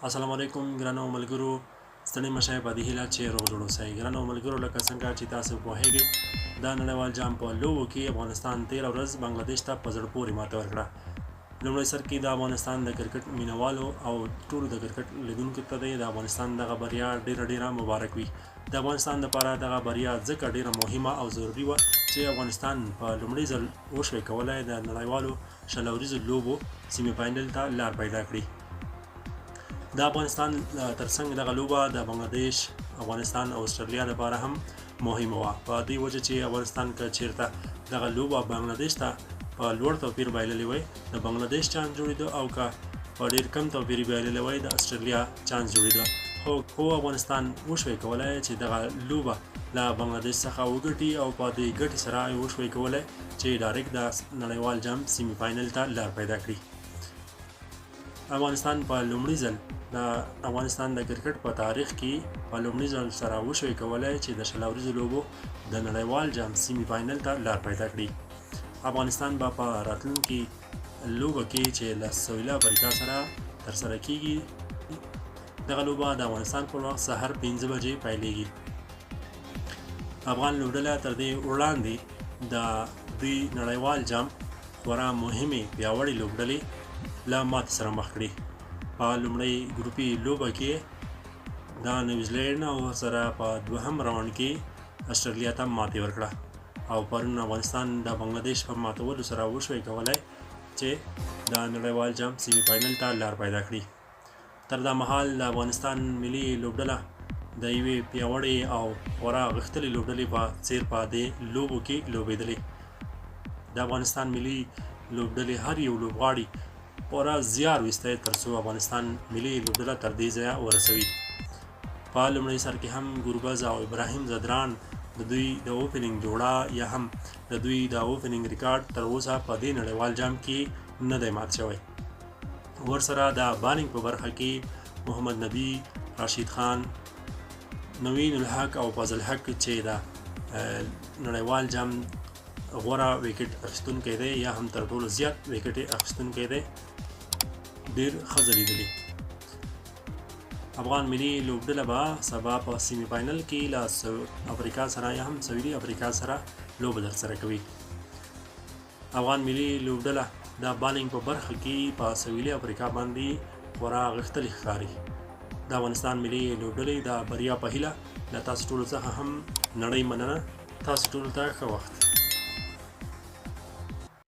السلام علیکم ګرانو ملګرو، ستړي مشه په دې هیله چې روغ جوړ اوسئ. ګرانو ملګرو، لکه څنګه چې تاسو پوهیږئ دا نړیوال جام په لوبو کې افغانستان تېره ورځ بنګلادیش ته په زړه پورې ماته ورکړه. لومړی سر کې د افغانستان د کرکټ مینوالو او ټولو د کرکټ لیدونکو ته د افغانستان دغه بریا ډیره ډیره مبارک وي. د افغانستان لپاره دغه بریا ځکه ډیره مهمه او ضروري وه چې افغانستان په لومړي ځل وشوی کولای د نړیوالو 20 اوریزو لوبو سیمي فاینل ته لار پیدا کړي. د افغانستان ترڅنګ دغه لوبه د بنګلادیش، افغانستان او استرالیا لپاره هم مهمه وه، په دې وجه چې افغانستان که چیرته دغه لوبه بنګلادیش ته په لوړ توپیر بایللې وای د بنګلادیش چانس جوړېده، او که په ډیر کم توپیر بایللې وای د استرالیا چانس جوړېده. خو افغانستان وشوی کولای چې دغه لوبه له بنګلادیش څخه وګټي، او په دې ګټې سره یې وشوی کولای چې ډایرکټ د نړیوال جام سیمي فاینل ته لار پیدا کړي. افغانستان په لومړي ځل د افغانستان د کرکټ په تاریخ کې په لومړي ځل سره وشوی کولای چې د 20 اوریزو لوبو د نړیوال جام سیمي فاینل ته لار پیدا کړي. افغانستان به په راتلونکي لوبه کې چې له سویلي افریقا سره ترسره کیږي، دغه لوبه د افغانستان پر وخت سهار 5 بجې پیلېږي. افغان لوبډله تر دې وړاندې د دوی نړیوال جام خورا مهمې پیاوړې لوبډلې له ماتې سره مخ کړې. په لومړۍ ګروپي لوبه کې د نیوزیلینډ او سره په دوهم راونډ کې استرالیا ته ماتې ورکړه، او پرون افغانستان د بنګلادیش په ماتولو سره وشوی کولای چې د نړیوال جام سیمي فاینل ته لار پیدا کړي. تر دا مهال د افغانستان ملي لوبډله د یوې پیاوړې او خورا غښتلې لوبډلې په څیر په دې لوبو کې لوبېدلې. د افغانستان ملي لوبډلې هر یو لوبغاړي خورا زیار ویستی ترڅو افغانستان ملي لوبډله تر دې ځایه ورسوي. په لومړي سر کې هم ګربز او ابراهیم ځدران د دوی د اوپننګ جوړه یا هم د دوی د اوپننګ ریکارډ تر اوسه په دې نړیوال جام کې نه دی مات شوی. ورسره د بالینګ په برخه کې محمد نبی، راشد خان، نوین الحق او فضل حق چې د نړیوال جام غوره ویکټ اخیستونکی دی یا هم تر ټولو زیات ویکټ اخیستونکی دی، ډیر ښه ځلېدلي. افغان ملي لوبډله به سبا په سیمي فاینل کې له افریقا سره یا هم سویلي افریقا سره لوبه ترسره کوي. افغان ملي لوبډله د بالینګ په برخه کې په سویلي افریقا باندې خورا غښتلې ښکاري. د افغانستان ملي لوبډلې د بریا په هیله له تاسو ټولو څخه هم نړۍ مننه. تاسو ټولو ته ښه وخت.